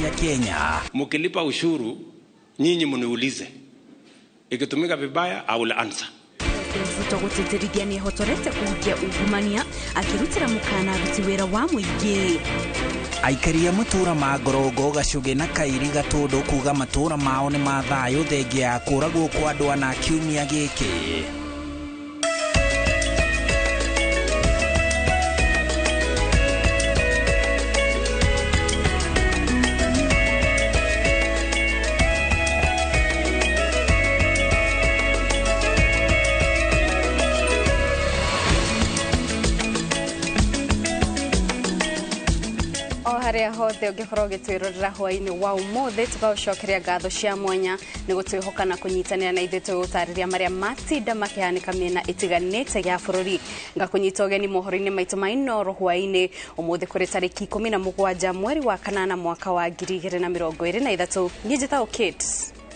cia Kenya. Mkilipa ushuru nyinyi mniulize, ikitumika vibaya I will answer. Ruto gũtĩtĩrithia nĩ ehotorete kũhukia ungumania akĩrutĩra mũkana aruti wĩra wa mũingĩ. Aikari a matũra ma Ngorongo, Gacuge na Kairi Gatũndũ kuga matũra mao nĩ ma thayũ thengia ya kũragwo kwa andũ ana kiumia gĩkĩ. Haria hothe ũngĩkorwo ũgĩtwĩrorera hwaĩ-inĩ wa ũmũthĩ, tũgagũcokeria ngatho cia mwanya nĩ gũtwĩhoka na kũnyitanĩra na ithuĩ tũgũtarĩria marĩa matinda makĩhanĩka mĩena ĩtiganĩte ya bũrũri. Ngakũnyita ũgeni mohoro-inĩ maitũ ma Inooro hwaĩ-inĩ ũmũthĩ kũrĩ tarĩki 17 mweri wa kanana mwaka wa 2023. Niĩ njĩtagwo Kate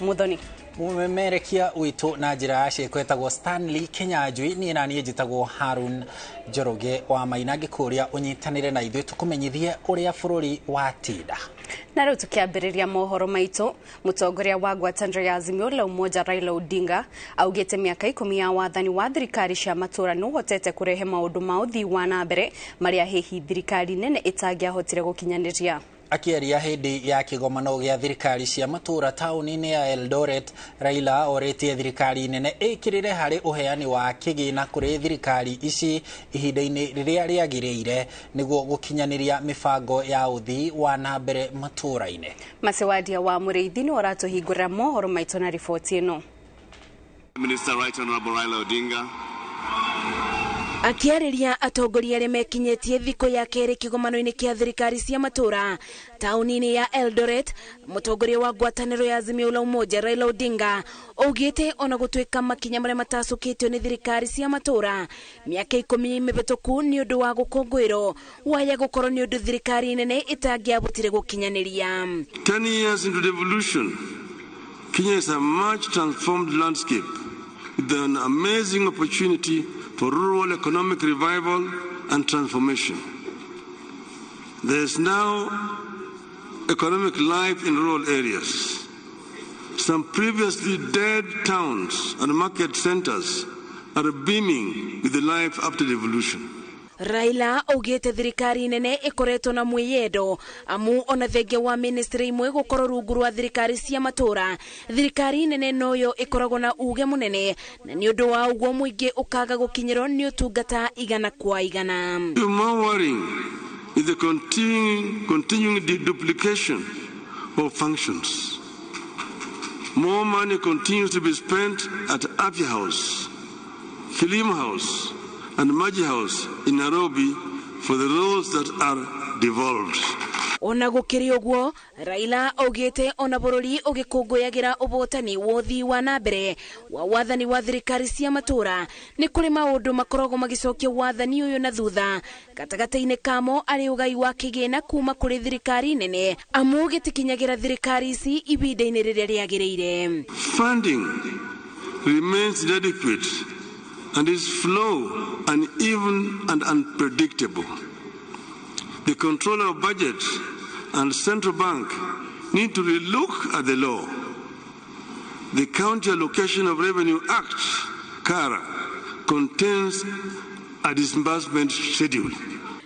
Muthoni. Mumemerekia witũ na njĩra ya ciĩko etagwo Stanley Kinyanjui, niĩ na niĩ njĩtagwo Harun Njoroge wa Maina, ngĩkũria ũnyitanĩre na ithuĩ tũkũmenyithie ũrĩa bũrũri watinda. Na rĩu tũkĩambĩrĩria mohoro maitũ, mũtongoria wa ngwatanĩro ya Azimio la Umoja Raila Odinga augĩte mĩaka 10 ya wathani wa thirikari cia matũra nĩ ũhotete kũrehe maũndũ ma ũthii wa na mbere marĩa hihi thirikari nene ĩtangĩahotire gũkinyanĩria. Akĩaria hĩndĩ ya kĩgomano gĩa thirikari cia matũra taũni-inĩ ya Eldoret, Raila orĩtie thirikari nene ĩkĩrĩre harĩ ũheani wa kĩgĩna kũrĩ thirikari ici ihinda-inĩ rĩrĩa rĩagĩrĩire nĩguo gũkinyanĩria mĩbango ya ũthii wa na mbere matũra-inĩ. Macewadia wa Mũrĩithi nĩ ũratũhingũrĩra mohoro maitũ na riboti ĩno. Minister Right Honorable Raila Odinga akĩarĩria atongoria arĩa mekinyĩtie thikũ ya kerĩ kĩgomano-inĩ kĩa thirikari cia matũra taũni-inĩ ya Eldoret, mũtongoria wa ngwatanĩro ya Azimio la Umoja Raila Odinga augĩte ona gũtuĩka makinya marĩa matacũkĩtio nĩ thirikari cia matũra mĩaka 10 mĩhĩtũku nĩ ũndũ wa gũkũngũĩrwo waya gũkorwo nĩ ũndũ thirikari nene ĩtangĩahotire gũkinyanĩria. 10 years into devolution, Kenya is a much transformed landscape with an amazing opportunity for rural economic revival and transformation. There is now economic life in rural areas. Some previously dead towns and market centers are beaming with the life after devolution. Raila augĩte thirikari nene ĩkoretwo na mwĩyendo amu ona thengia wa ministry imwe gũkorwo rungu rwa thirikari cia matũra, thirikari nene noyo ĩkoragwo na uge mũnene na nĩ ũndũ wa ũguo mũingĩ ũkaga gũkinyĩrwo nĩ ũtungata igana kwa igana. More worrying is the continuing duplication of functions. More money continues to be spent at Afya House, Kilimo House, and Maji House in Nairobi for the roles that are devolved. Ona gũkĩrĩ ũguo, Raila augĩte ona bũrũri ũgĩkũngũyagĩra ũhotani wa ũthii wa na mbere wa wathani wa thirikari cia matũra nĩ kũrĩ maũndũ makoragwo magĩcokia wathani ũyũ na thutha, gatagatĩ-inĩ kamo arĩ ũgai wa kĩgĩna kuma kũrĩ thirikari nene amu gĩtikinyagĩra thirikari ici ihinda-inĩ rĩrĩa rĩagĩrĩire. Funding remains inadequate and is slow, uneven and unpredictable. The controller of budget and central bank need to relook at the law. The County Allocation of Revenue Act, CARA, contains a disbursement schedule.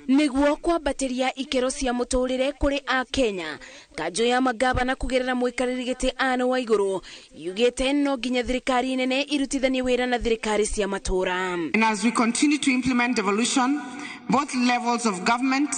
Nĩguo kwambatĩria ikĩro cia mũtũrĩre kũrĩ a Kenya, kanjũ ya magavana kũgerera mũikarĩri gĩtĩ Anne Waigũrũ yugĩte no nginya thirikari nene irutithanie wĩra na thirikari cia matũra. And as we continue to implement devolution, both levels of government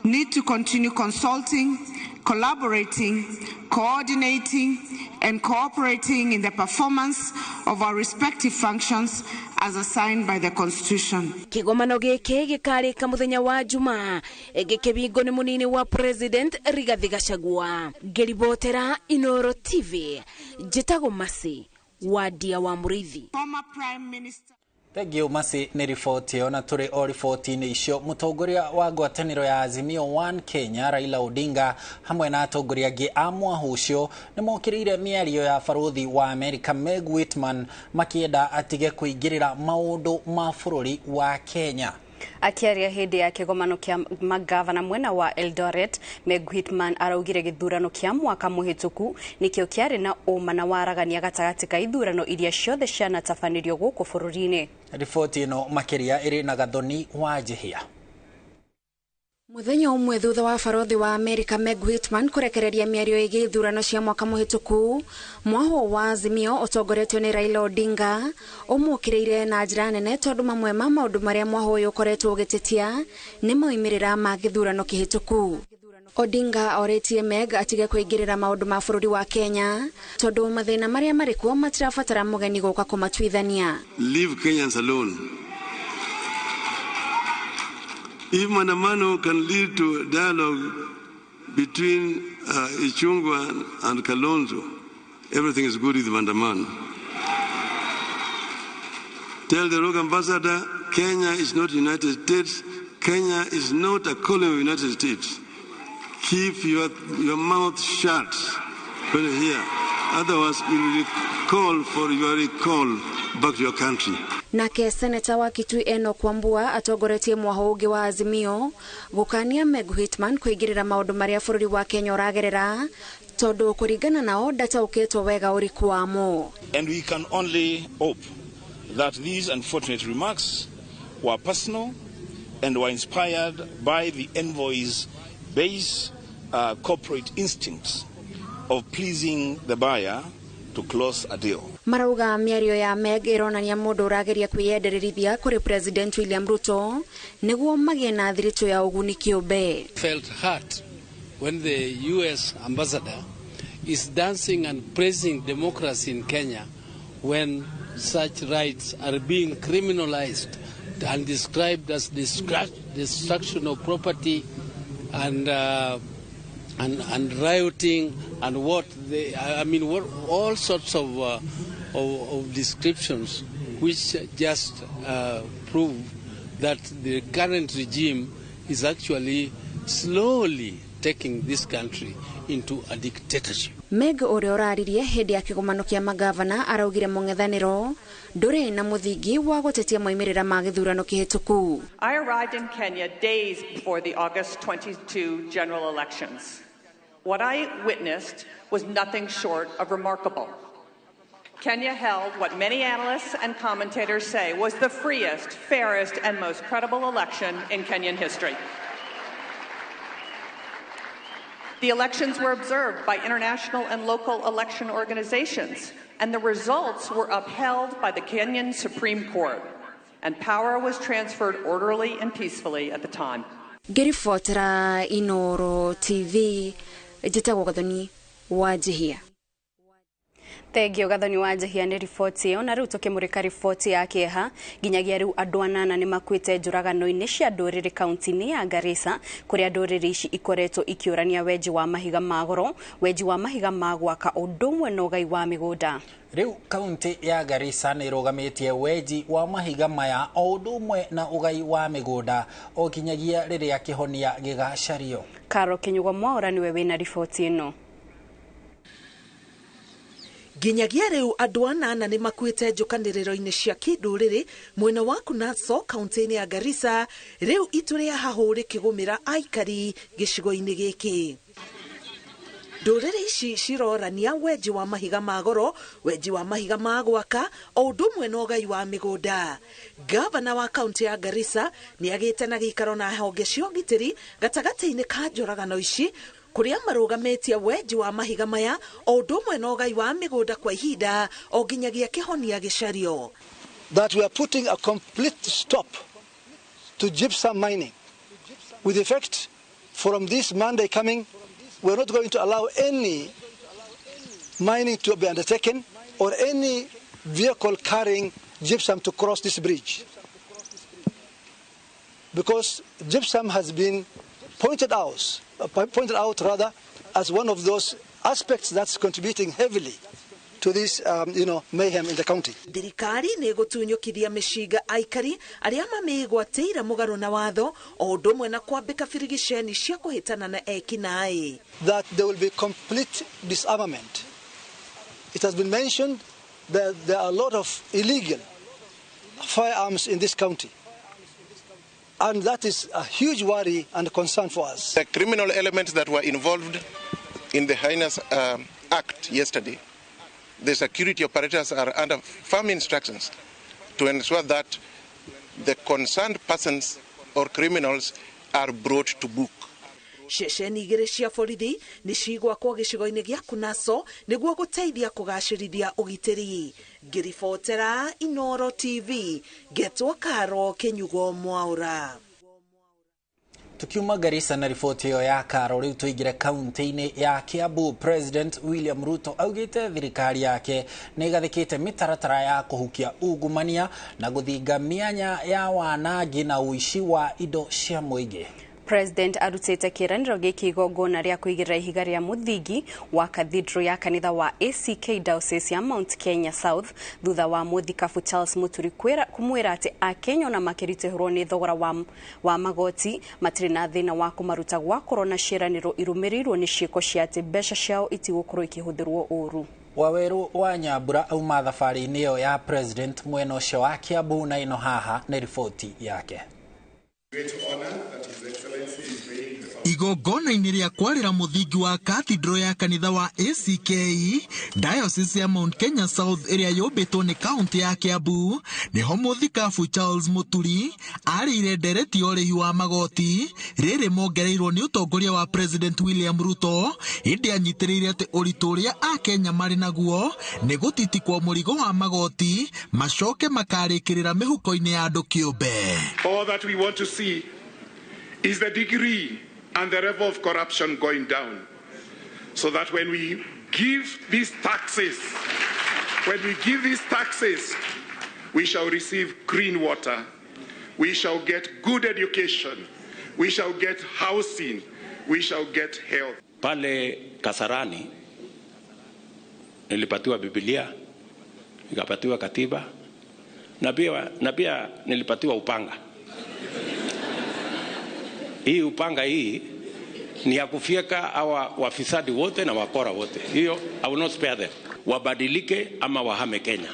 need to continue consulting, collaborating, coordinating, and cooperating in the performance of our respective functions as assigned by the Constitution. Kĩgomano gĩkĩ gĩkarĩka mũthenya wa Jumaa, gĩkĩbingwo nĩ mũnini wa President Rigathi Gachagua. Ngĩribotera Inooro TV, njĩtagwo Mercy Wadia wa Mũrĩithi. Former Prime Minister. Thank you Mercy nĩ riboti ĩyo. Na tũrĩ o riboti-inĩ icio, mũtongoria wa ngwatanĩro ya Azimio One Kenya Raila Odinga hamwe na atongoria angĩ a mwahu ũcio nĩ mokĩrĩire mĩario ya barũthi wa Amerika Meg Whitman makĩenda atige kũingĩrĩra maũndũ ma bũrũri wa Kenya. Akiaria hindi ya kigomano kia magavana mwena wa Eldoret, Meg Whitman araugire githurano kia mwaka muhituku nikio kiari na uma na waragania gatagati ka ithurano iria ciothe cianatabanĩrio gũkũ bũrũri-inĩ. Riboti ĩno makĩria ĩrĩ na Gathoni wa Njihia. Muthenya umwe thutha wa barothi wa Amerika Meg Whitman kurekereria mĩario ĩgiĩ ithurano cia mwaka mũhĩtũku, mwahũ wa Azimio ũtongoretio nĩ Raila Odinga ũmũkĩrĩire na njĩra nene tondũ mamwe ma maũndũ marĩa mwahũ ũyũ ũkoretwo ũgĩtetia nĩ moimĩrĩra ma gĩthurano kĩhĩtũku. Odinga orĩtie Meg atige kũingĩrĩra maũndũ ma bũrũri wa Kenya tondũ mathĩna marĩa marĩ kuo matirabatara mũgeni gũka kũmatuithania. Leave Kenyans alone. If Maandamano can lead to dialogue between Ichungwa and Kalonzo, everything is good with Maandamano. Tell the rogue ambassador, Kenya is not United States. Kenya is not a colony of United States. Keep your mouth shut when you're here. Otherwise, we will call for your recall back to your country. Nake seneta wa Kitui Enoch Wambua atongoretie mwaho ũngĩ wa Azimio gũkania Meg Whitman kũingĩrĩra maũndũ marĩa bũrũri wa Kenya ũragerera tondũ kũringana nao ndataũkĩtwo wega ũriku wamo. And we can only hope that these unfortunate remarks were personal and were inspired by the envoy's base corporate instincts of pleasing the buyer to close a deal. Marauga mĩario ya Meg ĩronania mũndũ ũrageria kwĩyendererithia kũrĩ President William Ruto nĩguo magĩe na thiritũ ya ũguni kĩũmbe. Felt hurt when the US ambassador is dancing and praising democracy in Kenya when such rights are being criminalized and described as destruction of property and rioting and what they, I mean, what, all sorts of descriptions which just prove that the current regime is actually slowly taking this country into a dictatorship. Meg ũrĩa ũraririe hĩndĩ ya kĩgomano kĩa magavana araugire mũng'ethanĩro ndũrĩ na mũthingi wa gũtetia moimĩrĩra ma gĩthurano kĩhĩtũku. I arrived in Kenya days before the August 22 general elections. What I witnessed was nothing short of remarkable. Kenya held what many analysts and commentators say was the freest, fairest, and most credible election in Kenyan history. The elections were observed by international and local election organizations, and the results were upheld by the Kenyan Supreme Court, and power was transferred orderly and peacefully at the time. Ngĩribotera Inoro TV, njĩtagwo Gathoni wa Njihia. Thengio Gathoni wa Njihia nĩ riboti ĩyo. Na rĩu tũkĩmũrĩka riboti ya kĩeha, nginyagia rĩu andũ anana nĩ makuĩte njũragano-inĩ cia ndũrĩrĩ kaunti-inĩ ya Garissa, kũrĩa ndũrĩrĩ ici ikoretwo ikĩũrania wenji wa mahiga ma goro, wenji wa mahiga ma gwaka ũndũ ũmwe na ũgai wa mĩgũnda. Rĩu kaunti ya Garissa nĩ ĩrũgamĩtie wenji wa mahiga maya o ũndũ ũmwe na ũgai wa mĩgũnda o kinyagia rĩrĩa kĩhonia gĩgacario. Karo Kinyugwa Mwaura nĩwe wĩna riboti ĩno. Nginyagia rĩu andũ anana nĩ makuĩte njũkanĩrĩro-inĩ cia kĩndũrĩrĩ mwena wa Kunaso kaunti-inĩ ya Garissa, rĩu itu rĩa hahũ rĩkĩgũmĩra aikari gĩcigo-inĩ gĩkĩ. Ndũrĩrĩ ici cirorania wenji wa mahiga ma goro, wenji wa mahiga ma gwaka, o ũndũ ũmwe na ũgai wa mĩgũnda. Gavana wa kaunti ya Garissa nĩ agĩte na gĩikaro na honge cia ũgitĩri gatagatĩ-inĩ ka njũragano ici, kũrĩa marũgamĩtie wenji wa mahiga maya o ũndũ ũmwe na ũgai wa mĩgũnda kwa ihinda o nginyagia kĩhonia gĩcario. That we are putting a complete stop to gypsum mining with effect from this Monday coming. We are not going to allow any mining to be undertaken or any vehicle carrying gypsum to cross this bridge, because gypsum has been pointed out as one of those aspects that's contributing heavily to this mayhem in the county. Thirikari nĩ ĩgũtunyũkithia mĩcinga aikari arĩa mamĩgwatĩire mũgarũ na watho o ũndũ ũmwe na kwambĩka birigiceni cia kũhĩtana na ekinaĩ. That there will be complete disarmament. It has been mentioned that there are a lot of illegal firearms in this county. And that is a huge worry and concern for us. The criminal elements that were involved in the heinous act yesterday, the security operators are under firm instructions to ensure that the concerned persons or criminals are brought to book. Ceceni igĩrĩ cia borithi nĩ cigwakwo gĩcigo-inĩ gĩa Kunaso nĩguo gũteithia kũgacĩrithia ũgitĩri. Ngĩribotera Inoro TV, ngetwo Karo Kĩnyugo Mwaura. Tukiuma Garissa na riboti ĩyo ya Karo, rĩu tũingĩre kaunti-inĩ ya Kiambu. President William Ruto augĩte thirikari yake nĩ ĩgathĩkĩte mĩtaratara ya kũhukia ungumania na gũthinga mĩanya ya wanangi na ũici wa indo cia mũingĩ. President arutĩte kĩĩranĩro gĩkĩ igongona rĩa kũigĩrĩra ihiga rĩa mũthingi wa cathedral ya kanitha wa ACK Diocese ya Mount Kenya South thutha wa mũthikabu Charles Muturi kũmwĩra atĩ Akenya ona makĩritũhĩrwo nĩ thogora wa magoti matirĩ na thĩna wa kũmaruta gwakorwo na ciĩranĩro irũmĩrĩirwo nĩ ciĩko cia atĩ mbeca ciao itigũkorwo ikĩhũthĩrwo ũru. Waweru wa Nyambura auma thabarĩ-inĩ ĩyo ya President mwena ũcio wa Kiambu, na ĩno haha nĩ riboti yake. Igongona-inĩ rĩa kwarĩra mũthingi wa cathedral ya kanitha wa ACK Diocese ya Mount Kenya South ĩrĩa yũmbĩtwo nĩ kaunti ya Kiambu, nĩho mũthikabu Charles Muturi arĩire ndereti ya ũrĩhi wa magoti rĩrĩ mongereirwo nĩ ũtongoria wa President William Ruto, ĩndĩ anyitĩrĩire atĩ ũritũ ũrĩa Akenya marĩ naguo nĩ gũtitikwo mũrigo wa magoti macoke makarĩkĩrĩra mĩhuko-inĩ ya andũ kĩũmbe. All that we want to see is the degree and the level of corruption going down, so that when we give these taxes, we shall receive clean water, we shall get good education, we shall get housing, we shall get health. Pale Kasarani nilipatiwa Biblia, nikapatiwa katiba, na pia nilipatiwa upanga. Hii upanga hii ni ya kufyeka hawa wafisadi wote na wakora wote. Hiyo I will not spare them. Wabadilike ama wahame Kenya.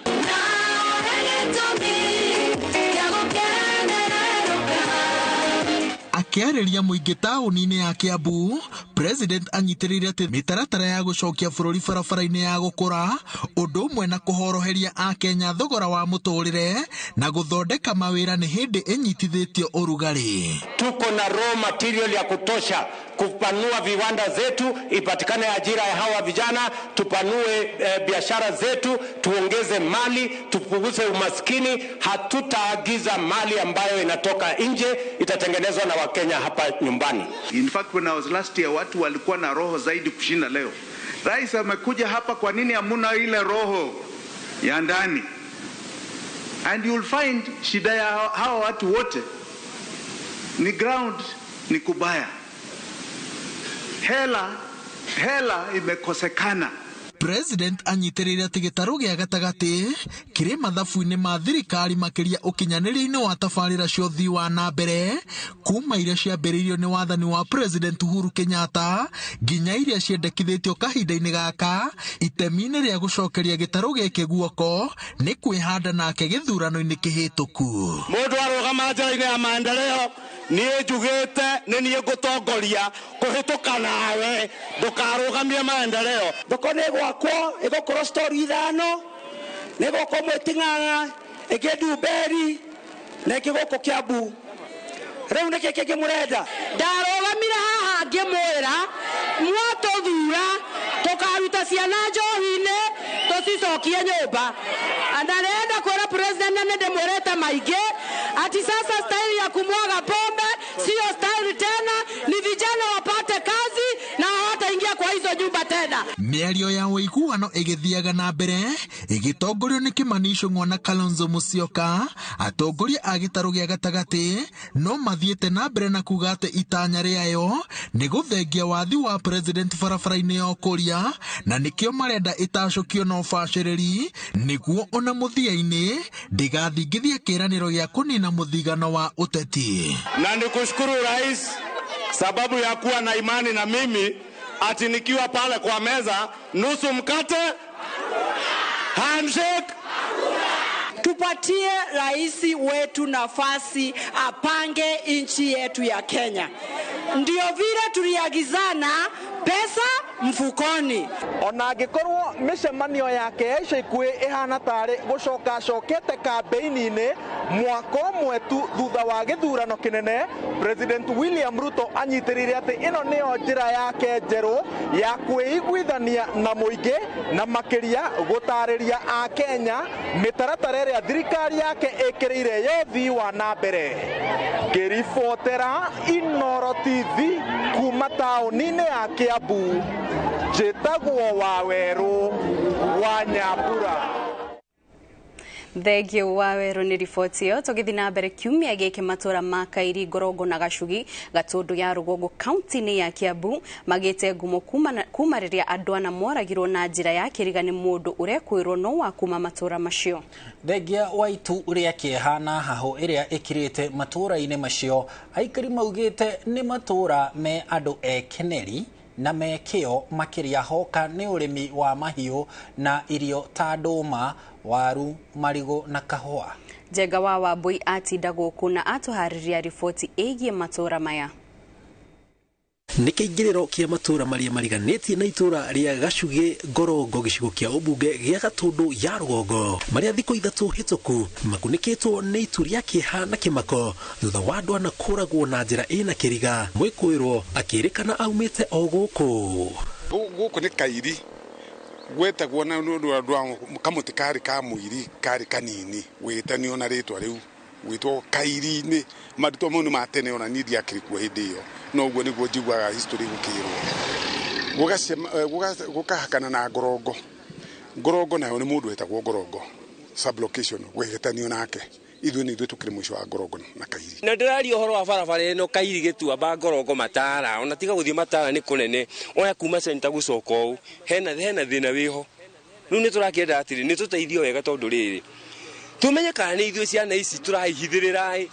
Akĩarĩria mũingĩ taũni-inĩ ya Kiambu, President anyitĩrĩire atĩ mĩtaratara ya gũcokia bũrũri barabara-inĩ ya gũkũra, ũndũ ũmwe na kũhoroheria Akenya thogora wa mũtũrĩre na gũthondeka mawĩra nĩ hĩndĩ ĩnyitithĩtio ũrugarĩ. Tuko na raw material ya kutosha kupanua viwanda zetu, ipatikane ajira ya hawa vijana, tupanue biashara zetu, tuongeze mali, tupunguze umaskini. Hatutaagiza mali ambayo inatoka nje, itatengenezwa na Wakenya hapa nyumbani. In fact, when I was last year, watu walikuwa na roho zaidi kushinda leo. Rais amekuja hapa, kwa nini hamuna ile roho ya ndani? And you'll find shida ya hawa watu wote ni ground ni kubaya. Hela imekosekana. President anyitĩrĩire atĩ gĩtarũ gĩa gatagatĩ kĩrĩ mathabu-inĩ ma thirikari makĩria ũkinyanĩria-inĩ wa tabarĩra cia ũthii wa na mbere kuma iria ciambĩrĩirio nĩ wathani wa President Uhuru Kenyatta nginya iria ciendekithĩtio kahinda-inĩ gaka. Itemi-inĩ rĩa gũcokeria gĩtarũ gĩkĩ guoko nĩ kwĩhanda nake gĩthurano-inĩ kĩhĩtũku. Mũndũ arũgama njĩra-inĩ ya maendeleo, niĩ njugĩte nĩ niĩ ngũtongoria kũhĩtũka nawe, ndũkarũgamie maendeleo. Thoko nĩ ĩgwakwo, ĩgũkorwo story 5, nĩ ĩgũkwo Mwĩting'ang'a, ĩngĩ Ndumberi, na ĩngĩ gũkũ Kiambu. Rĩu nĩkĩ kĩngĩ mũrenda? Ndarũgamire haha ngĩmwĩra mwatũthura tũkaruta ciana njohi-inĩ tũcicokie nyũmba. Na ndĩrenda kwĩra president na nĩndĩmwĩrĩte maingĩ ati sasa style ya kumwaga pombe sio style tena, ni vijana wapate kazi na hawataingia kwa hizo nyumba tena. Mĩario ya ũiguano ĩgĩthiaga na mbere ĩgĩtongorio nĩ Kimani Ichung'wa na Kalonzo Musyoka. Atongoria a gĩtarũ gĩa gatagatĩ no mathiĩte na mbere na kuga atĩ itanya rĩayo nĩ gũthengia wathi wa president barabara-inĩ ya ũkũria, na nĩkĩo marenda ĩtacũkio na ũbacĩrĩri nĩguo ona mũthia-inĩ ndĩgathingithie kĩĩranĩro gĩa kũnina mũthigano wa ũteti. Na nikushukuru Rais sababu ya kuwa na imani na mimi ati nikiwa pale kwa meza nusu mkate, handshake. Tupatie rais wetu nafasi apange nchi yetu ya Kenya. Ndio vile tuliagizana pesa mfukoni. Ona angĩkorwo mĩcemanio yake ya ica ikuhĩ ĩhana tarĩ gũcoka acokete kambĩini-inĩ mwaka ũmwe tu thutha wa gĩthurano kĩnene, President William Ruto anyitĩrĩire atĩ ĩno nĩyo njĩra yake njerũ ya kwĩiguithania na mũingĩ na makĩria gũtarĩria Akenya mĩtaratara ĩrĩa thirikari yake ĩkĩrĩire ya ũthii wa na mbere. Ngĩribotera Inooro TV kuma taũni-inĩ ya Kiambu, njĩtagwo Wawerũ wa Nyambura. Thengio Wawerũ nĩ riboti ĩyo. Tũgĩthiĩ na mbere, kiumia gĩkĩ matũra ma Kairi, Ngorongo na Gacugi Gatũndũ ya Rũgongo kaunti-inĩ ya Kiambu magĩte ngumo kuma rĩrĩa andũ ana moragirwo na njĩra ya kĩriga nĩ mũndũ ũrekwĩrwo no wa kuma matũra macio. Thengia wa itu rĩa kĩeha na hahũ ĩrĩa ĩkirĩte matũra-inĩ macio, aikari maugĩte nĩ matũra me andũ ekeneri na me kĩo makĩria hoka nĩ ũrĩmi wa mahiũ na irio ta ndũma, waru, marigũ na kahũa. Njenga wa Wambui atinda gũkũ na atũharĩria riboti ĩgiĩ matũra maya. Nĩ kĩingĩrĩro kĩa matũra marĩa mariganĩtie na itũra rĩa Gacugi Ngorongo gĩcigo kĩa ũmbunge gĩa Gatũndũ ya Rũgongo, marĩa thikũ 3 hĩtũku makunĩkĩtwo nĩ itu rĩa kĩeha na kĩmako thutha wa andũ ana kũragwo na njĩra ĩna kĩriga, mwĩkũĩrwo akĩrĩkana aumĩte o gũkũ. Gũkũ nĩ Kairi gwetagwo na nĩ ũndũ wa kamũtĩ karĩ ka mũiri karĩ kanini wĩtanio na rĩtwa rĩu gwĩtwo Kairi-inĩ. Marĩtwa mau nĩ ma tene, ona niĩ ndiakĩrĩ kuo hĩndĩ ĩyo, no ũguo nĩguo njiguaga history gũkĩrwo. Gũkahakana na Ngorongo. Ngorongo nayo nĩ mũndũ wetagwo Ngorongo sublocation gwĩtanio nake. Ithuĩ nĩ ithuĩ tũkĩrĩ mũico wa Ngorongo na Kairi. Na ndĩraria ũhoro wa barabara ĩno Kairi Gĩtuamba Ngorongo Matara, ona tiga gũthiĩ Matara nĩ kũnene, oya kuma center gũcoka ũũ hena thĩna wĩho. Rĩu nĩ tũrakĩenda atĩrĩ nĩ tũteithio wega, tondũ rĩrĩ tumenye kana nĩ ithuĩ ciana ici tũraihithĩrĩra,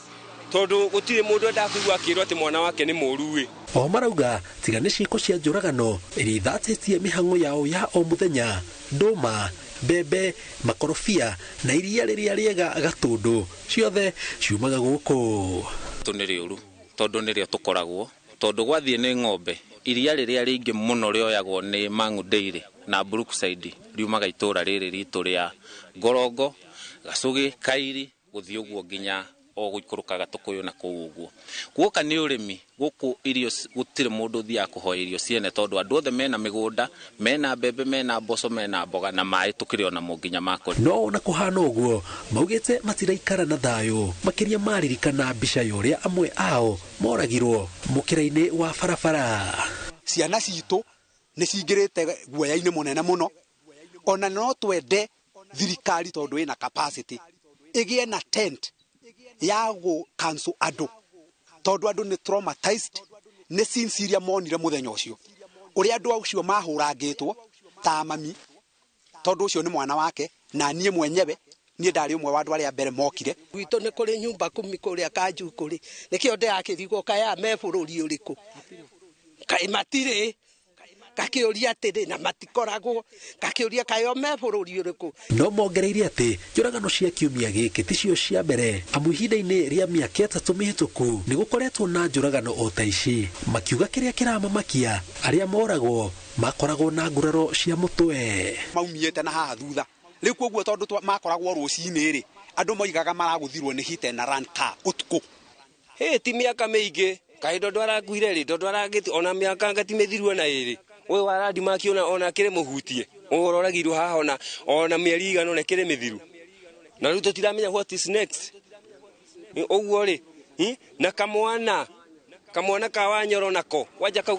tondũ gũtirĩ mũndũ endaga kũigua akĩrwo atĩ mwana wake nĩ mũũru. O marauga tiga nĩ ciĩko cia njũragano iria ithatĩtie mĩhang'o yao ya o mũthenya, ndũma, mbembe, makorobia na iria rĩrĩa rĩega Gatũndũ ciothe ciumaga gũkũ. Nĩ rĩũru tondũ nĩrĩo tũkoragwo, tondũ gwathiĩ nĩ ng'ombe iria rĩrĩa rĩingĩ mũno rĩoyagwo nĩ Mang'u Dairy na Brookside riumaga itũra rĩrĩ ritũ rĩa Ngorongo, Gacugi, Kairi gũthiĩ ũguo nginya o gũikũrũka Gatũkũyũ na kũu ũguo. Guoka nĩ ũrĩmi gũkũ irio gũtirĩ mũndũ ũthiaga kũhoya irio ciene, tondũ andũ othe mena mĩgũnda, mena mbembe, mena mboco, mena mboga na maĩ tũkĩrĩ onamo nginya makũrĩa. No ona kũhana ũguo maugĩte matiraikara na thayũ, makĩria maririkana mbica ya ũrĩa amwe ao moragirwo mũkĩra-inĩ wa barabara. Ciana citũ nĩ cingĩrĩte guoya-inĩ mũnene mũno, ona no twende thirikari tondũ ĩna capacity ĩgĩe na tent ya gũ cancel andũ, tondũ andũ nĩ traumatized nĩ scenes iria monire mũthenya ũcio, ũrĩa andũ acio mahũrangĩtwo ta mami, tondũ ũcio nĩ mwana wake na niĩ mwenyewe niĩ ndarĩ ũmwe wa andũ arĩa mbere mokire. Gwitũ nĩ kũrĩ nyumba kumi kũrĩa Kanju kũrĩ, nĩkĩo ndĩrakĩrigwo kaya me bũrũri ũrĩkũ, kaĩ matirĩ, ngakĩũria atĩrĩ na matikoragwo, ngakĩũria kaĩ o me bũrũri ũrĩkũ. No mongereire atĩ njũragano cia kiumia gĩkĩ ticio cia mbere, amu ihinda-inĩ rĩa mĩaka 3 mĩhĩtũku nĩ gũkoretwo na njũragano o ta ici, makiuga kĩrĩa kĩramamakia arĩa moragwo makoragwo na nguraro cia mũtwe. Maumĩte na haha thutha rĩu, koguo tondũ makoragwo rũcinĩ rĩ, andũ moigaga maragũthirwo nĩ hit and run car ũtukũ. Hĩ ti mĩaka mĩingĩ kaĩ ndondu arakuire rĩ, ndondu aragĩti ona mĩaka ngati mĩthiru ona ĩrĩ, ũyũ wa Randimaki ona akĩrĩ mũhutie, ũyũ ũroragirwo haha ona mĩeri igana ona ĩkĩrĩ mĩthiru, na rĩu tũtiramenya what is next. Ũguo rĩ, na kamwana ka Wanyoro nako wanja kau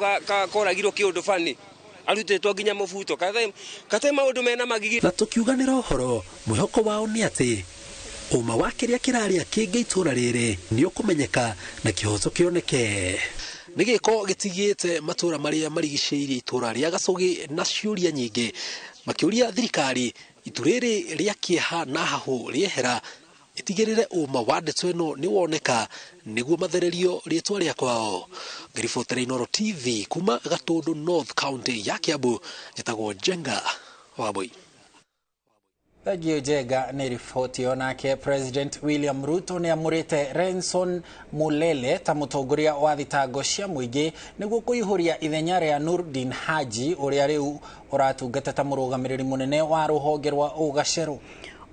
koragirwo kĩũndũ bani arutĩtwo nginya mũbuto kate maũndũ mena magigi. Na tũkiuganĩra ũhoro, mwĩhoko wao nĩ atĩ ũma wa kĩrĩa kĩrarĩa kĩngĩ itũra rĩrĩ nĩ ũkũmenyeka na kĩhoto kĩoneke. Nĩ gĩko gĩtigĩte matũra marĩa marigicĩirie itũra rĩa Gacugi na ciũria nyingĩ, makĩũria thirikari itu rĩrĩ rĩa kĩeha na hahũ rĩehera ĩtigĩrĩre ũma wa ndeto ĩno nĩ woneka nĩguo mathererio rĩtwa rĩa kwao. Ngĩribotera Inooro TV kuma Gatũndũ North County ya Kiambu, njĩtagwo Njenga Wambui. Thengio Njenga nĩ riboti ĩyo. Nake President William Ruto nĩ amũrĩte Renson Mulele ta mũtongoria wa thitango cia mũingĩ nĩguo kũihũria ithenya rĩa Nurdin Haji ũrĩa rĩu ũratungata ta mũrũgamĩrĩri mũnene wa rũhonge rwa ũgacerũ.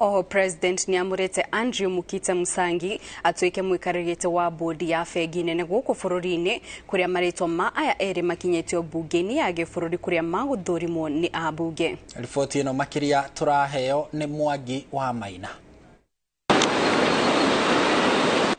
Oho President nĩ amũrĩte Andrew Mukite Musangi atuĩke mũikarĩri wa bodi ya bengi nene gũkũ bũrũri-inĩ, kũrĩa marĩtwa ma aya erĩ makinyĩtio mbunge-inĩ ya gĩbũrũri kũrĩa magũthũrimwo nĩ ambunge. Riboti ĩno makĩria tũraheo nĩ Mwangi wa Maina.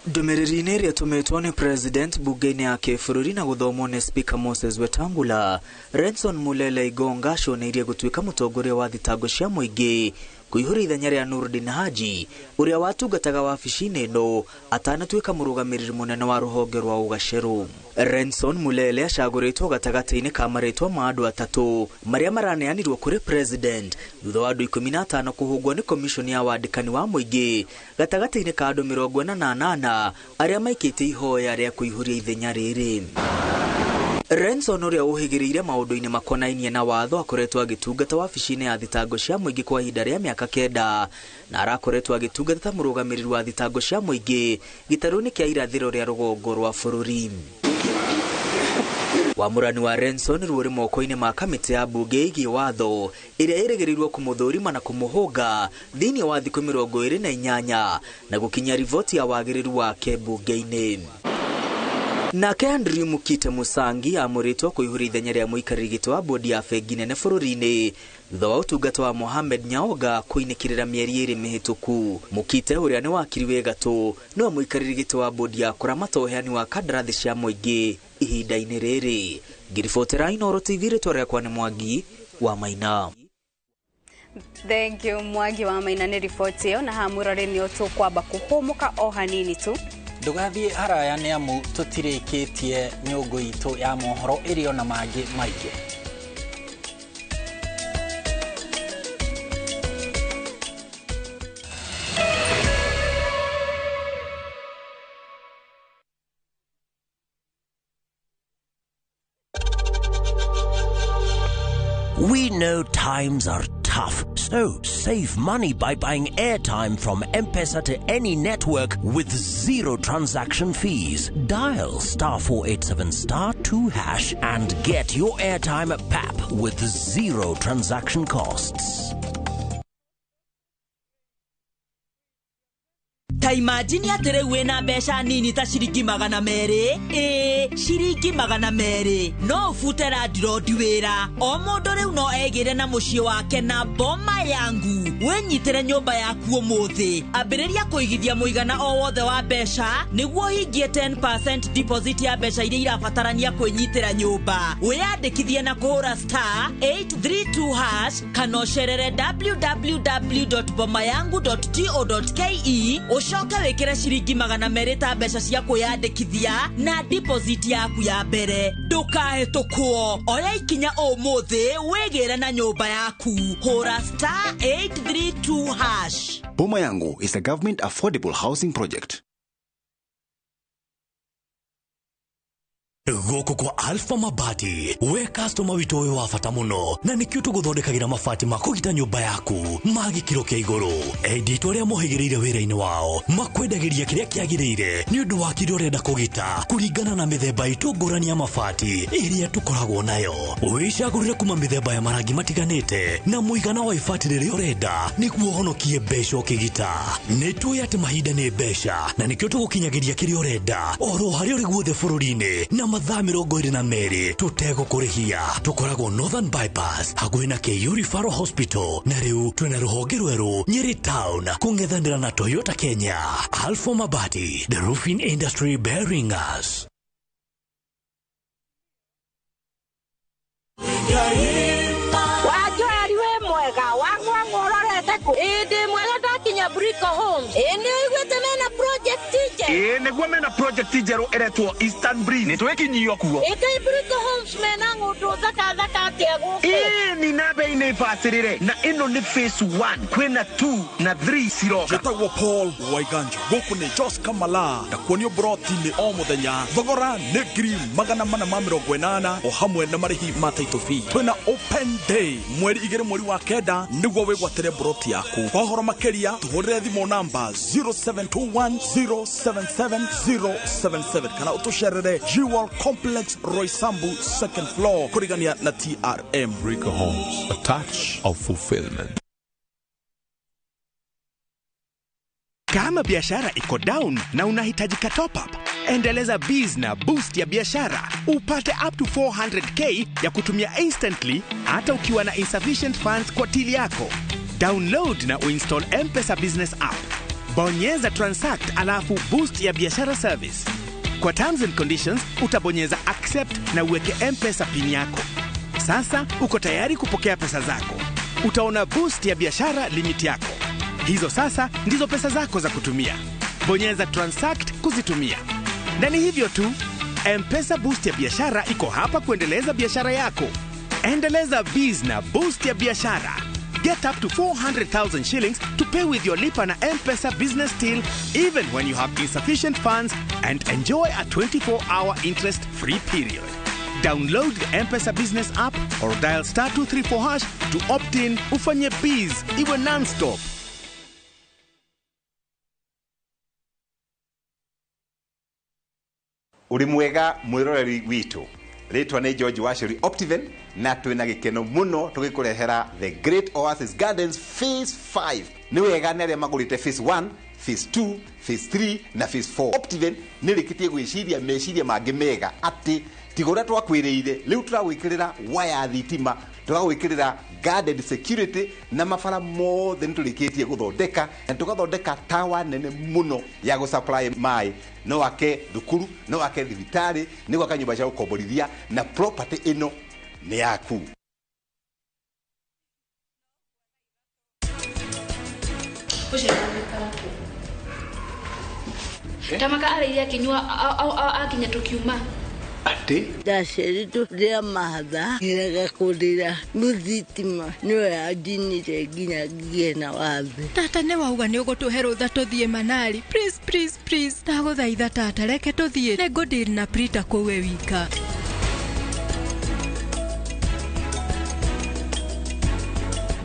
Ndũmĩrĩri-inĩ ĩrĩa ĩtũmĩtwo nĩ President bunge-inĩ ya kĩbũrũri na gũthomwo nĩ Speaker Moses Wetangula, Renson Mulele Igonga aconeirie gũtuĩka mũtongoria wa thitango cia mũingĩ kũihũria ithenya rĩa Nurdin Haji ũrĩa watungataga wabici-inĩ ĩno atanatuĩka mũrũgamĩrĩri mũnene wa rũhonge rwa ũgacerũ. Renson Mulele acagũrĩtwo gatagatĩ-inĩ ka marĩtwa ma andũ atatũ marĩa maraneanirwo kũrĩ President thutha wa andũ 15 kũhũngwo nĩ komishoni ya wandĩkani wa mũingĩ gatagatĩ-inĩ ka andũ 48 arĩa maikĩtie ihoya rĩa kũihũria ithenya rĩrĩ. Renson ũrĩa ũhĩgĩrĩire maũndũ-inĩ makonainie na watho akoretwo agĩtungata wabici-inĩ ya thitango cia mũingĩ kwa ihinda rĩa mĩaka 9 na arakoretwo agĩtungata ta mũrũgamĩrĩri wa thitango cia mũingĩ gĩtarũ-inĩ kĩa irathĩro rĩa rũgongo rwa bũrũri. Wamũrani wa Renson ruo rĩ moko-inĩ ma kamĩtĩ ya mbunge ĩgiĩ watho ĩrĩa ĩrĩgĩrĩirwo kũmũthũrima na kũmũhũnga thĩinĩ wa thikũ 28 na gũkinyia riboti ya wagĩrĩru wake mbunge-inĩ. Nake Andrew Mukite Musangi amũrĩtwo kũihũria ithenya rĩa mũikarĩri gĩtĩ wa bodi ya bengi nene bũrũri-inĩ thutha wa ũtungata wa Mohamed Nyaoga kũinĩkĩrĩra mĩeri 2 mĩhĩtũku. Mukite ũrĩa nĩ wakiri wĩ gatũ nĩwe mũikarĩri gĩtĩ wa bodi ya kũramata ũheani wa kandarathi cia mũingĩ ihinda-inĩ rĩrĩ. Ngiribotera Inooro TV, rĩtwa rĩakwa nĩ Mwangi wa Maina. Thank you Mwangi wa Maina nĩ riboti ĩyo, na haha mwĩrore nĩ tũkwamba kũhũmũka o hanini tu. Ndũgathiĩ haraya nĩ amu tũtirĩkĩtie nyũngũ itũ ya mohoro ĩrĩ ona mangĩ maingĩ. We know times are tough, so save money by buying airtime from M-Pesa to any network with zero transaction fees. Dial *487*2# and get your airtime at PAP with zero transaction costs. Ta imagine atĩ rĩu wĩna mbeca nini ta ciringi 200, ĩĩ ciringi 200 no ũbute landlord wĩra. O mũndũ rĩu no egĩre na mũciĩ wake na Boma Yangu. Wĩnyitĩre nyũmba yaku ũmũthĩ, ambĩrĩria kũigithia mũigana o wothe wa mbeca nĩguo ũhingie 10% deposit ya mbeca iria irabatarania kwĩnyitĩra nyũmba. Wĩyandĩkithie na kũhũra *832# kana ũcerere www.bomayangu.co.ke ũcoke wĩkĩre ciringi 200 ta mbeca cia kwĩyandĩkithia na deposit yaku ya mbere. Ndũkahĩtũkwo, oya ikinya ũmũthĩ wĩgĩre na nyũmba yaku. Hũra *832#. Boma Yangu is a government affordable housing project. Gũkũ kwa Alpha Mabati, we customer witũ wĩ wa bata mũno, na nĩkĩo tũgũthondekagĩra mabati ma kũgita nyũmba yaku ma gĩkĩro kĩa igũrũ. Endi itũ arĩa mohĩgĩrĩire wĩra-inĩ wao makwendagĩria kĩrĩa kĩagĩrĩire nĩ ũndũ wa kĩrĩa ũrenda kũgita kũringana na mĩthemba itũ ngũrani ya mabati ĩrĩa tũkoragwo nayo. Wĩcagũrĩre kuma mĩthemba ya marangi matiganĩte na mũigana wa ibati rĩrĩa ũrenda nĩguo ũhonokie mbeca ũkĩgita. Nĩ tũĩ atĩ mahinda nĩ mbeca na nĩkĩo tũgũkinyagĩria kĩrĩa ũrenda oro harĩa ũrĩ guothe bũrũri-inĩ na mathaa 22 tũtegũkũrĩhia. Tũkoragwo Northern Bypass hakuhĩ na KU Referral Hospital, na rĩu twĩna rũhonge rwerũ Nyeri Town kũng'ethanĩra na Toyota Kenya. Alpha Mabati, the roofing industry bearing us. Wanjoeri wĩ mwega wang'wang'ũrorete kũ? Ĩĩ ndĩ mwega ndakinya Brico Homes. Ĩĩ nĩ ũiguĩte mena project njerũ? Ĩĩ nĩguo mena project njerũ ĩretwo Eastern Breeze. Nĩ twĩkinyio kuo. Ĩĩ kaĩ Brico Homes mena ng'ũndũ thaka thaka atĩa gũkũ? Ĩĩ ni na bei Bei nĩ bacĩrĩre na ĩno nĩ phase 1 kwĩna 2 na 3 ciroka. Njĩtagwo Paul Waiganjo, gũkũ nĩ Jos Kamala na kuonio broti-inĩ o mũthenya. Thogora nĩ 480,000 o hamwe na marĩhi ma title fee. Twĩna open day mweri 2 mweri wa 9 nĩguo wĩgwatĩre broti yaku. Kwa ũhoro makĩria tũhũrĩre thimũ namba 0721077077 kana ũtũcerere Jewel Complex Roysambu second floor kũrigania na TRM. Rico Homes, a touch of fulfillment. Kama biashara iko down na unahitaji ka top up, endeleza biz na boost ya biashara upate up to 400k ya kutumia instantly hata ukiwa na insufficient funds kwa tili yako. Download na uinstall M-Pesa Business app. Bonyeza transact alafu boost ya biashara service. Kwa terms and conditions utabonyeza accept na uweke M-Pesa pin yako. Sasa uko tayari kupokea pesa zako. Utaona boost ya biashara limit yako. Hizo sasa ndizo pesa zako za kutumia. Bonyeza transact kuzitumia. Na ni hivyo tu, M-Pesa Boost ya biashara iko hapa kuendeleza biashara yako. Endeleza biz na Boost ya biashara. Get up to 400,000 shillings to pay with your Lipa na M-Pesa business till even when you have insufficient funds and enjoy a 24-hour interest-free period. Download the M-Pesa business app or dial *234# to opt in ufanye biz iwe non-stop. Uri mwega mwiroreri witu ritwa ni George Wacheri Optiven na twina gikeno muno tugikurehera The Great Oasis Gardens Phase 5. Ni wega ni aria magurite Phase 1, Phase 2, Phase 3 na Phase 4. Optiven ni rikitie gwiciria meciria mangi mega ati tiga uria twakwiriire riu turagwikirira waya thitima, turagwikirira guarded security na mabara mothe niturikitie guthondeka na tugathondeka tawa nene muno ya gusupply mai no ake thukuru no ake thibitari ni gwaka nyumba cia gukomborithia na property ino ni yaku. Tamaka arĩire akinyua akinya tukiuma ati ndaciarirwo rĩa matha ngĩrega kũrĩra mũthitima nĩwe yanjinire nginya ngĩe na wathe. Tata nĩ wauga nĩ ũgũtũhe rũtha tũthiĩ Manali. Please, please, please, ndagũthaitha tata reke tũthiĩ, nĩ ngũdeal na Prita kũu we wika.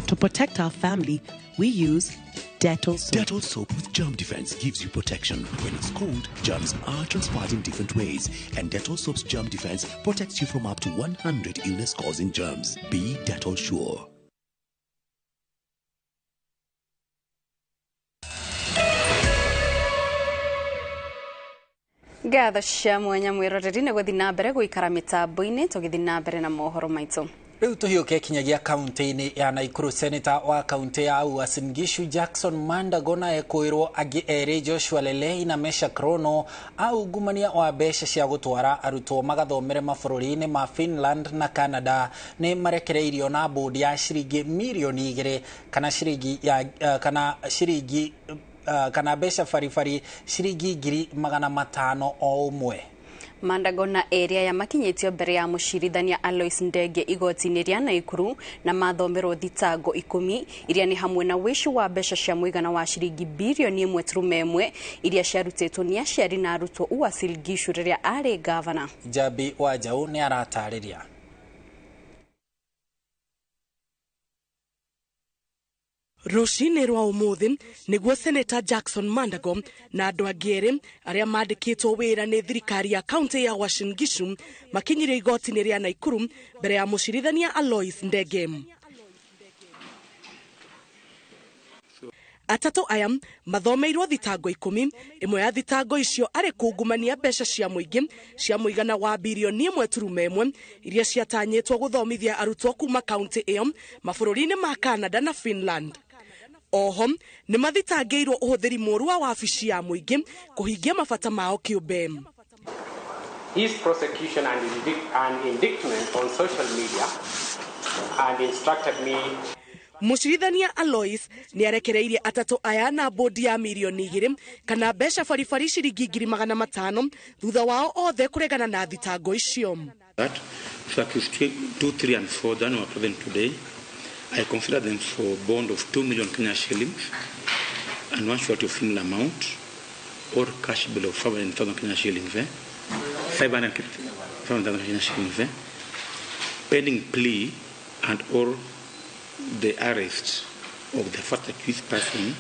To protect our family, we use Dettol soap. Dettol soap with germ defense gives you protection. When it's cold, germs are transferred in different ways, and Dettol soap's germ defense protects you from up to 100 illness-causing germs. Be Dettol sure. Ngatho cia mwanya mwiroreri nĩ gũthiĩ na mbere gũikara mĩtambo-inĩ tũgĩthiĩ na mbere na mohoro maitũ. Rĩu tũhiũke kinyagia kaunti-inĩ ya Nakuru. Senator wa kaunti ya Uasin Gishu Jackson Mandago na ekwĩrwo angĩ erĩ Joshua Lelei na Meshack Rono aungumania wa mbeca cia gũtwara arutwo magathomere mabũrũri-inĩ ma Finland na Canada nĩ marekereirio na bodi ya ciringi mirioni 2 kana ciringi ya kana ciringi kana mbeca baribari ciringi 500,000 o ũmwe. Mandago na area ya makinyĩtio mbere ya mũcirithania Alois Ndege igoti-inĩ rĩa Nakuru na mathomerwo thitango 10 iria nĩ hamwe na wĩici wa mbeca cia mũigana wa ciringi birioni 1.1 iria ciarutĩtwo nĩ aciari na arutwo Uasin Gishu rĩrĩa arĩ gavana. Njambi wa Njaũ nĩ aratarĩria. Rũcinĩ rwa ũmũthĩ nĩguo Senator Jackson Mandago na andũ angĩ erĩ arĩa mandĩkĩtwo wĩra nĩ thirikari ya kaunti ya Uasin Gishu makinyire igoti-inĩ rĩa Nakuru mbere ya mũcirithania Alois Ndege. Atatũ aya mathomeirwo thitango 10, ĩmwe ya thitango icio arĩ kungumania mbeca cia mũingĩ cia mũigana wa birioni 1.1 iria ciatanyĩtwo gũthomithia arutwo kuma kaunti ĩyo mabũrũri-inĩ ma Canada na Finland. Oho nĩ mathitangĩirwo ũhũthĩri mũũru wa wabici ya mũingĩ kũhingia mabata mao kĩũmbe. His prosecution and indictment on social media and instructed me. Mũcirithania Alois nĩ arekereirie atatũ aya na bodi ya mirioni 2 kana mbeca baribari ciringi 500,000 thutha wao othe kũregana na thitango icio. That if accused 2, 3 and 4 then were present today, I consider them for bond of 2 million Kenya shillings and one surety of similar amount or cash bill of 500,000 Kenya shillings, 500,000 Kenya shillings, pending plea and or the arrest of the first accused person.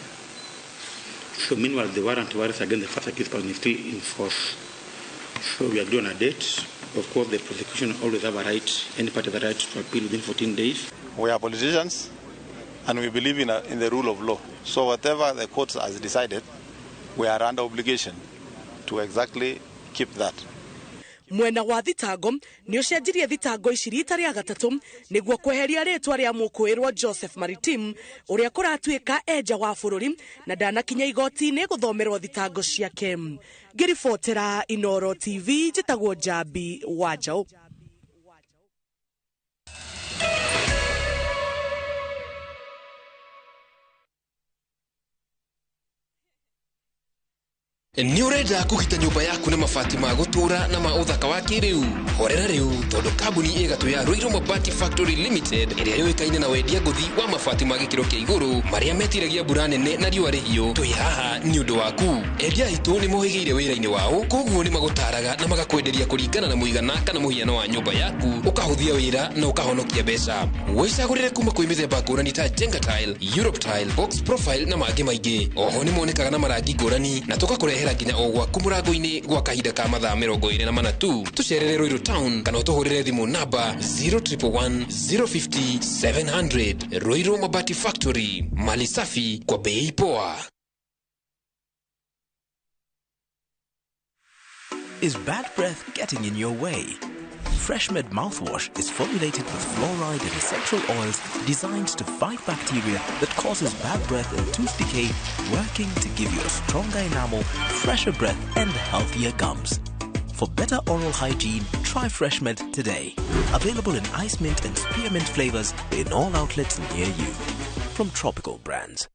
So meanwhile, the warrant to arrest against the first accused person is still in force. So we agree on a date. Of course, the prosecution always have a right, any party have a right to appeal within 14 days. We are politicians and we believe in the rule of law. So whatever the court has decided, we are under obligation to exactly keep that. Mwena wa thitango ni ucenjirie thitango ici rita ria gatatu niguo kweheria ritwa ria mukwirwo Joseph Maritim uria kuratuika enja wa bururi na ndanakinya igoti-ini guthomerwo thitango ciake. Ngiribotera Inoro TV njitagwo Njambi wa Njaũ. Nĩ ũrenda kũgita nyũmba yaku na mabati ma gũtũũra na ma ũthaka wa kĩrĩu? Horera rĩu tondũ kambuni ĩ gatũ ya Ruiru Mabati Factory Limited ĩrĩa yũĩkaine na wendia ngũthi wa mabati ma gĩkĩro kĩa igũrũ marĩa metiragia mbura nene na riũa rĩhiũ, twĩ haha nĩ ũndũ waku. Endia aitũ nĩ mohĩgĩire wĩra-inĩ wao, koguo nĩ magũtaraga na magakwenderia kũringana na mũigana kana mũhiano wa nyũmba yaku, ũkahũthia wĩra na ũkahonokia mbeca. Wĩcagũrĩre kuma kwĩ mĩthemba ngũrani ta Jenga Tile, Europe Tile, Box Profile na mangĩ maingĩ. Oho nĩ monekaga na marangi ngũrani na tũgakũrehera nginya o gwaku mũrango-inĩ gwa kahinda ka mathaa 24 tu. Tũcerere Ruiru Town kana ũtũhũrĩre thimũ namba 0111 050 700. Ruiru Mabati Factory, mali safi kwa bei poa. Is bad breath getting in your way? FreshMed mouthwash is formulated with fluoride and essential oils designed to fight bacteria that causes bad breath and tooth decay, working to give you a stronger enamel, fresher breath and healthier gums. For better oral hygiene, try FreshMed today. Available in ice mint and spearmint flavors in all outlets near you. From Tropical Brands.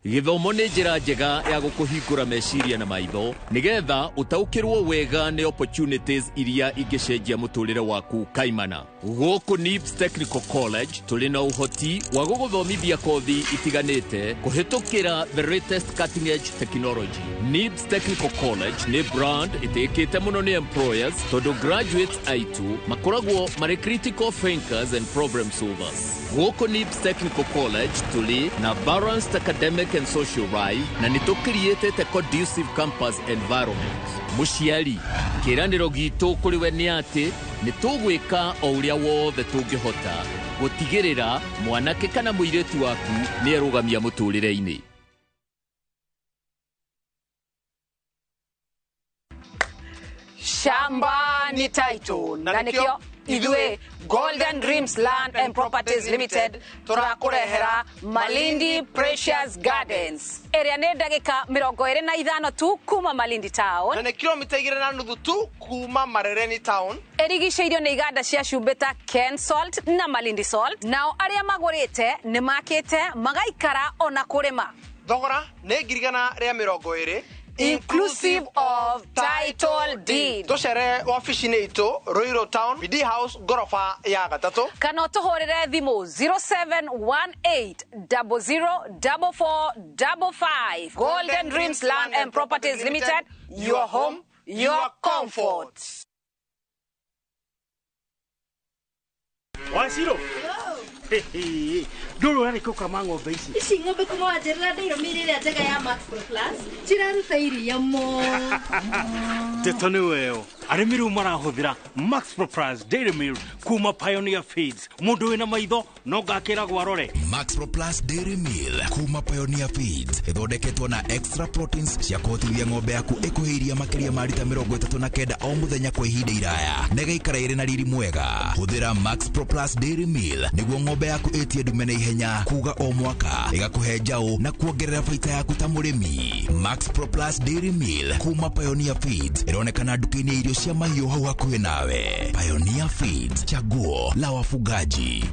Gĩthomo nĩ njĩra njega ya gũkũhingũra meciria na maitho nĩgetha ũtaũkĩrwo wega nĩ opportunities iria ingĩcenjia mũtũrĩre waku kaimana. Gũkũ NIBS Technical College tũrĩ na ũhoti wa gũgũthomithia kothi itiganĩte kũhĩtũkĩra the latest cutting edge technology. NIBS Technical College nĩ brand ĩtĩkĩte mũno nĩ employers tondũ graduates aitũ makoragwo marĩ critical thinkers and problem solvers. Gũkũ NIBS Technical College tũrĩ na balanced academic and social life na nĩ tũkiriĩtĩte conducive campus environment. Mũciari, kĩĩranĩro gitũ kũrĩ we nĩ atĩ nĩ tũgwĩka o ũrĩa wothe tũngĩhota gũtigĩrĩra mwanake kana mũirĩtu waku nĩ erũgamia mũtũrĩre-inĩ. Shamba ni title na nĩkĩo ithuĩ Golden Dreams Land and Properties Limited tũrakũrehera Malindi Precious Gardens ĩrĩa nĩ ndagĩka 25 tu kuma Malindi Town na nĩ kilomita 2.5 tu kuma Marereni Town. Ĩrigicĩirio nĩ iganda cia cumbĩ ta Ken Salt na Malindi Salt. Nao arĩa magũrĩte nĩ makĩte magaikara ona kũrĩma. Thogora nĩ 120,000 inclusive of title deed. Tucere wabici-inĩ itũ Ruiru Town, BD House, ngoroba ya gatatũ, kana ũtũhũrĩre thimũ 0718004455. Golden Dreams Land and Properties Limited, your home, your comfort. Waciro ndũrũ arĩ kũkama ng'ombe ici. Ici ng'ombe kuma wanjĩrĩra ndĩirũmĩire ĩrĩa njega ya Max Pro Plus ciraruta iria mũno. Ndeto nĩ weo arĩmi rĩu marahũthĩra Max Pro Plus Dairy Meal kuma Pioneer Feeds. Mũndũ wĩna maitho no ngakĩragwo arore. Max Pro Plus Dairy Meal kuma Pioneer Feeds ĩthondeketwo na extra proteins cia kũhotithia ng'ombe yaku ĩkũhe iria makĩria ma rita 39 o mũthenya kwa ihinda iraya na ĩgaikara ĩrĩ na riri mwega. Hũthĩra Max Pro Plus Dairy Meal nĩguo ng'ombe yaku ĩtie ndume na ihenya kuga o mwaka ĩgakũhe njaũ na kuongerera baita yaku ta mũrĩmi. Max Pro Plus Dairy Meal kuma Pioneer Feeds ĩronekana nduka-inĩ ya irio cia mahiũ hau hakuhĩ nawe. Pioneer Feeds, chaguo la wafugaji.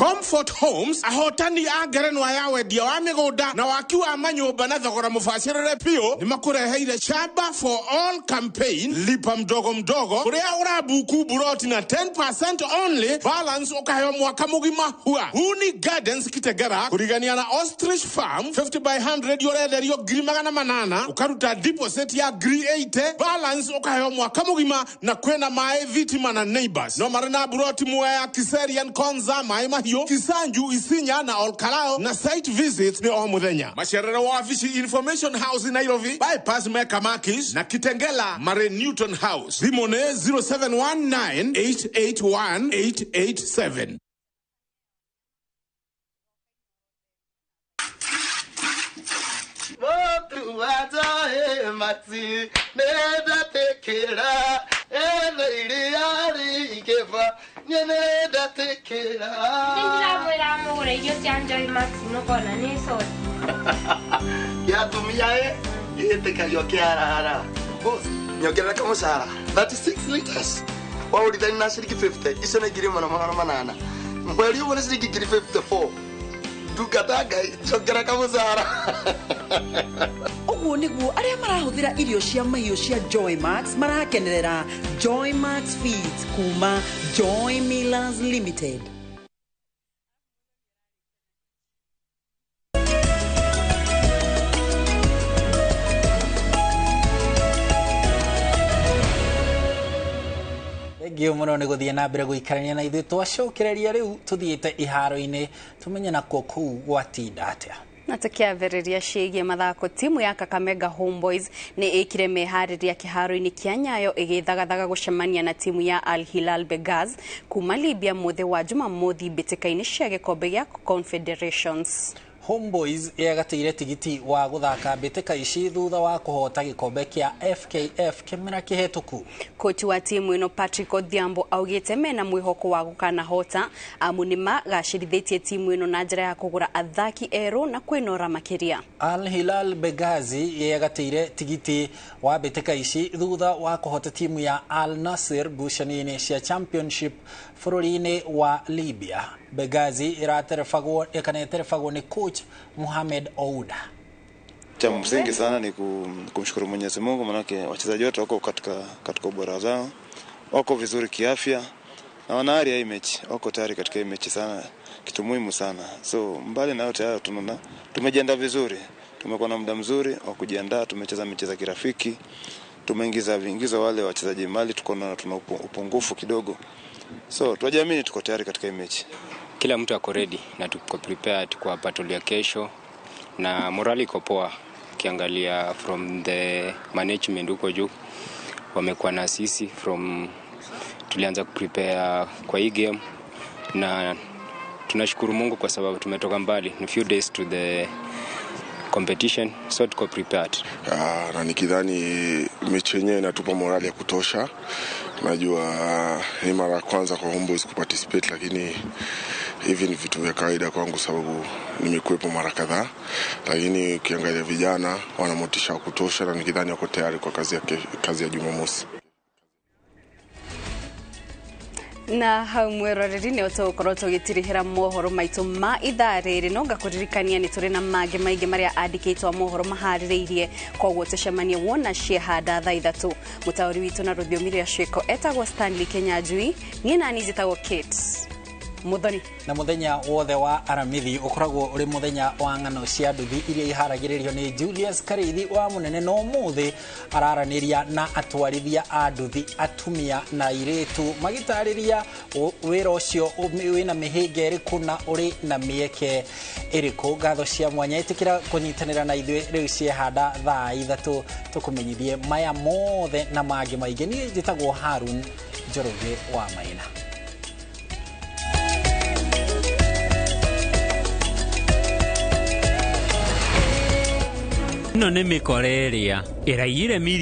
Comfort Homes ahotani a ngerenwa ya wendia wa mĩgũnda na waki wa manyũmba na thogora mũbacĩrĩre biũ nĩ makũreheire Shamba for All campaign lipa mdogo mdogo kũrĩa ũrabuku buroti na 10% only balance ũkaheo mwaka mũgima hua. Huni Gardens Kitegera kũrigania na Ostrich Farm 50 by 100 ũrenderio 800,000 ũkaruta deposit ya 80,000 balance ũkaheo mwaka mũgima na kwĩna maĩ thitima na neighbors no marĩ na buroti Mwea Kiserian Konza maĩ mahiũ Kisanju Isinya na Olkalao na site visits nĩ o mũthenya. Macerere wa wabici Information House Nairobi bypass Mecca Makis na Kitengela marĩ Newton House. Thimũ nĩ 0719 881 887. Nyongerera kamushahara 36 liters waurithani na ciringi 50 icio nĩ 1800 mweri ũmwe nĩ ciringi 54 ndungata Ngai njongerera kamushahara. Ũguo nĩguo arĩa marahũthĩra irio cia mahiũ cia Joy Max marakenerera Joy Max Feeds kuma Joy Millers Limited. Thengio mũno nĩ gũthiĩ na mbere gũikarania na ithuĩ twacokereria rĩu tũthiĩte iharo-inĩ tũmenye nakuo kũu gwatinda atĩa. Na tukiambĩrĩria ciĩgiĩ mathako, timu ya Kakamega Homeboys nĩ ĩkire meharĩria kĩharo-inĩ kĩa Nyayo ĩgĩthagathaga gũcemania na timu ya Al Hilal Benghazi kuma Libya mũthĩ wa Jumamothi mbĩtĩka-inĩ cia gĩkombe gĩa Confederations. Homeboys yegatĩire tigiti wa gũthaka mbĩtĩka ici thutha wa kũhota gĩkombe kĩa FKF kĩmera kĩhetũku. Kochi wa timu ĩno Patrick Odhiambo augĩte mena mwĩhoko wa gũkanahota amu nĩmagacĩrithĩtie timu ĩno na njĩra ya kũgũra athaki erũ na kwĩnora makĩria. Al Hilal Benghazi yegatĩire tigiti wa mbĩtĩka ici thutha wa kũhota timu ya Al Nassr ngucanio-inĩ cia championship bũrũri-inĩ wa Libya. Benghazi ĩraterebagwo kana ĩterebagwo nĩ coach Mohamed Ouda. Cha msingi sana ni kumshukuru Mwenyezi Mungu, manake wachezaji wote wako katika ubora zao, wako vizuri kiafya na wana ari ya hii mechi, wako tayari katika hii mechi sana, kitu muhimu sana. So mbali na yote hayo tunaona tumejiandaa vizuri, tumekuwa na muda mzuri wa kujiandaa, tumecheza michezo ya kirafiki, tumeingiza viingizo wale wachezaji mali, tuko na tuna upungufu kidogo. So tunajiamini tuko tayari katika hii mechi. Kila mtu ako ready na tuko prepared kwa battle ya kesho na morali iko poa. Ukiangalia from the management huko juu wamekuwa na sisi from tulianza kuprepare kwa hii game na tunashukuru Mungu kwa sababu tumetoka mbali, ni few days to the competition, so tuko prepared. Na nikidhani mechi yenyewe inatupa morali ya kutosha. Najua ni mara ya kwanza kwa Homeboys kuparticipate, lakini hivi ni vitu vya kawaida kwangu sababu nimekuwepo mara kadhaa. Lakini ukiangalia vijana wana motisha wa kutosha na nikidhani wako tayari kwa kazi ya Jumamosi. Na hau mwiroreri nĩ tũgũkorwo tũgĩtirihĩra mohoro maitũ ma ithaa rĩrĩ, no ngakũririkania nĩ tũrĩ na mangĩ maingĩ marĩa andĩkĩtwo mohoro maharĩrĩirie, koguo tũcemanie wona ciehanda thaa 3. Mũtaũri witũ na rũthiomi rwa ciĩko etagwo Stanley Kenyanjui, niĩ nani njĩtagwo Kate Muthoni. Na muthenya wothe wa Aramithi ukoragwo uri muthenya wa ng'ano cia nduthi iria iharagĩrĩrio nĩ Julius Karithi wa Munene, no mũthĩ araranĩria na atwarithia a nduthi atumia na airĩtu magĩtarĩria wĩra ũcio wĩna mĩhĩnga ĩrĩkũ na ũrĩ na mĩeke ĩrĩkũ. Ngatho cia mwanya ĩtĩkĩra kũnyitanĩra na ithuĩ rĩu ciehanda thaa 3 tũkũmenyithie maya mothe na mangĩ maingĩ. Niĩ njĩtagwo Harun Njoroge wa Maina. Ĩno nĩ mĩkora ĩrĩa ĩraiyire